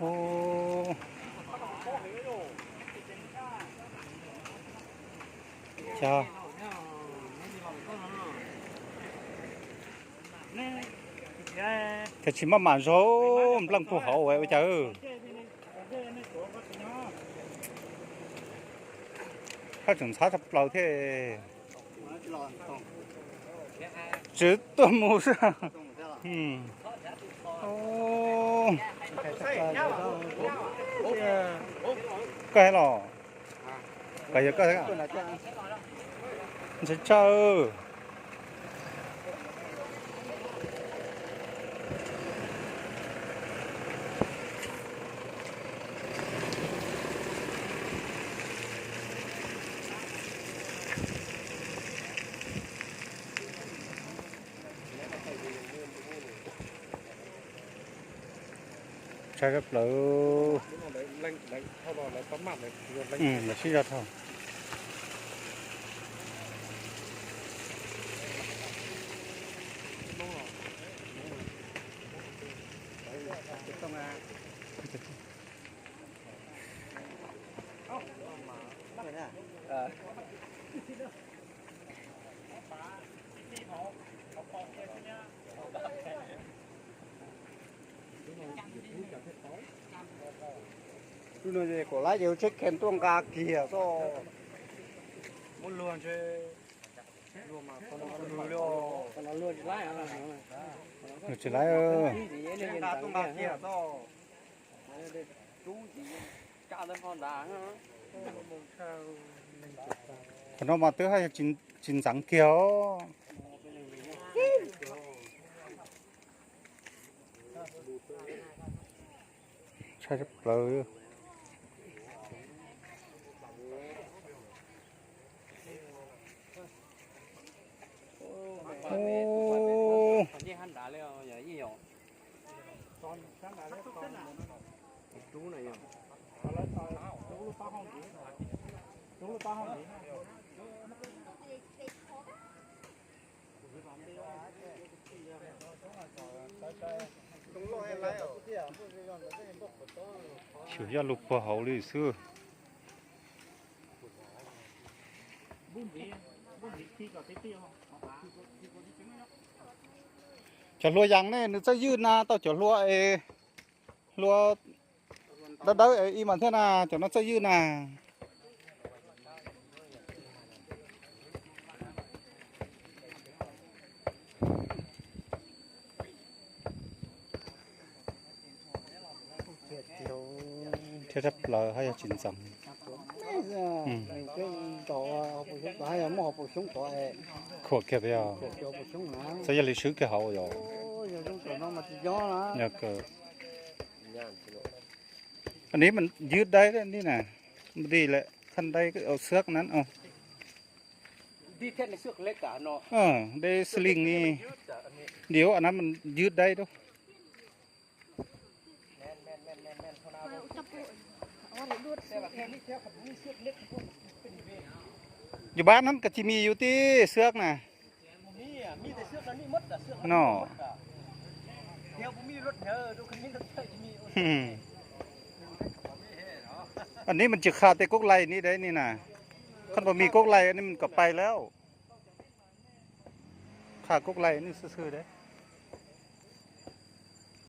Ub, cas, cas tsis maj mam zog, npleej puag hauv ua cas. Haj tseem ntxhab tshaj plaws thiab. Tsis tuaj mus xwb. Koj los, koj yog koj, ntshaw tsawv. Tshaib tshaj plaws. Lawv sib zog dhau. Tus no ces kom lawv ces tsheb khees tuaj nqa kiag xwb. Tsis lawv. Qhov no mas twb haj yog tsis ntxeev kiag os. Tshaib tshaj plaws. Xyov yog lug puag hauv li xwb. Cov hlua yees ne, nws txawj ywj na, tau cov hlua es, hlua dawb dawb ib mas thiab na, cov no txawj ywj na. Thiab tshaj plaws haj yog tsis ntxeev. Khuam kiag tiag. Txawm yog li swb kiag hauv yog. Yog kawg. Anv mas ywj dai li na, di lawm khaj dai xwb na. Dai xwb li, di anv mas ywj dai dua. Yus pab nab kas tsis mis yus tib xwb na. No. Anv mas tsis qha tej kub lais ni dai ni na. Khaj npau mis kub lais anv mas kom pais lawm. Qha kub lais ni xwb xwb dai.